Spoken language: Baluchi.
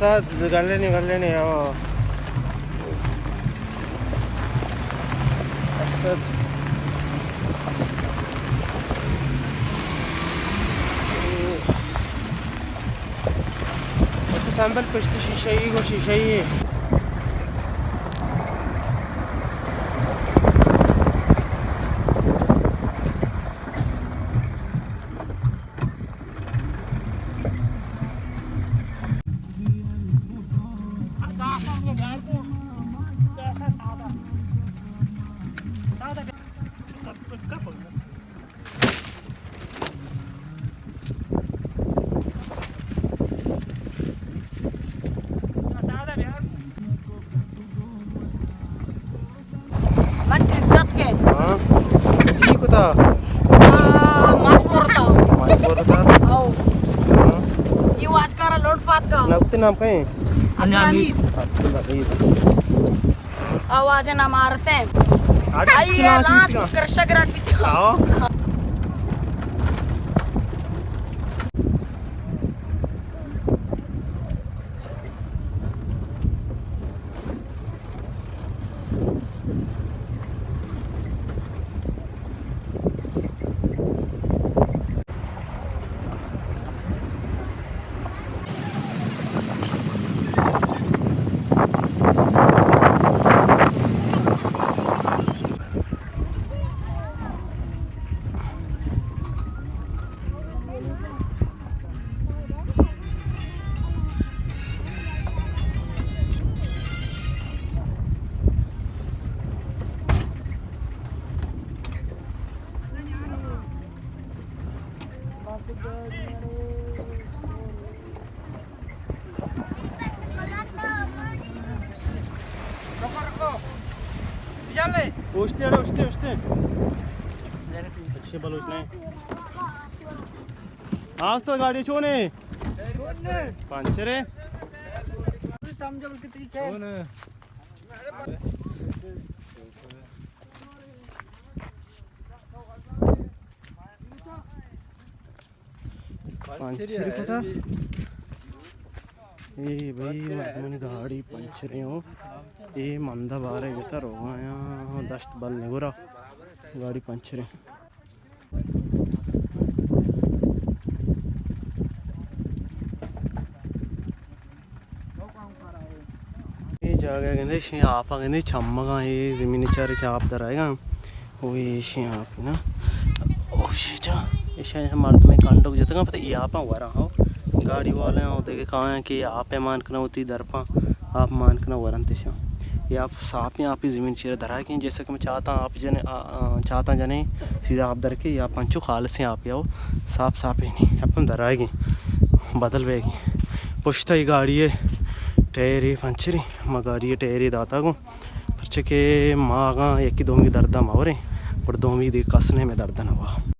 گلے نہیں، گلے نہیں، او۔ استاد۔ تو سمبل پشت شیشہ ای گو، شیشہ ای۔ من ٹھیک ساتھ کے۔ ہاں۔ جی کتا؟ آ، ماچ پورتا۔ ماچ پورتا؟ او۔ ہاں۔ یہ واچ کارا لوٹ پات کا۔ نا، کتے نام کہیں؟ عبدالحمید۔ عبدالحمید۔ آواز نہ مارتے۔ آئی ہے رات کرشک رات بیتا۔ آؤ۔ اوشتے اڑے، اوشتے، اوشتے۔ اچھے بلوچ نے۔ آج تو گاڑی چونے؟ پنچر ہے۔ پنچر کتا۔ اے بھائی، مردمانی گاڑی پنچر ہے ہو۔ اے مندہ بارے گتا روگا یا دشت بل نگورا گاڑی پنچر ہے۔ اے جاگہ گندے، شی آپ گندے، چمگاں اے زمین چارے چہ آپ درائیگاں۔ او اے شی آپ نا۔ او شی جا، اے شی مردمے کنڈک جتگاں، پتہ اے آپاں وراں ہو۔ گاڑی والے ہو، دیکھے کہاں کہ آپ مان کنا ہوتی درپاں، آپ مان کنا ورنت شاں۔ اے آپ صاف ہیں، آپ ہی زمین چیرے درائیگیں، جیسا کہ میں چاہتا آپ جنے، آ، آ، چاہتا جنے، سیدھا آپ در کے، یا پنچو خالصیں آپ یا ہو، صاف صاف ہی نہیں، اپن درائیگیں، بدل بیگیں۔ پشتا ہی گاڑی ہے، ٹائر ہی پنچری، ما گاڑی ہے ٹائر ہی داتا گوں، پرچہ کہ ما آگاں یکی دومی دردا ما وریں، پر دومی دے کس نے میں دردا نہ وا۔